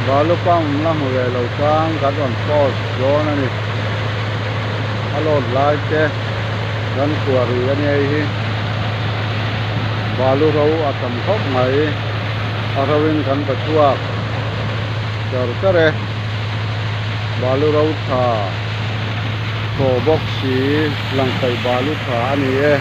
Balu pump la hmu ve lo tan kan rawn post dawn a ni. A load lai te kan quarry a nia hei hi. Balu ro a tam khawp mai. A ro in kan pa chhuak char char e. Balu ro tha thaw bawk si lang kaih balu tha a ni e.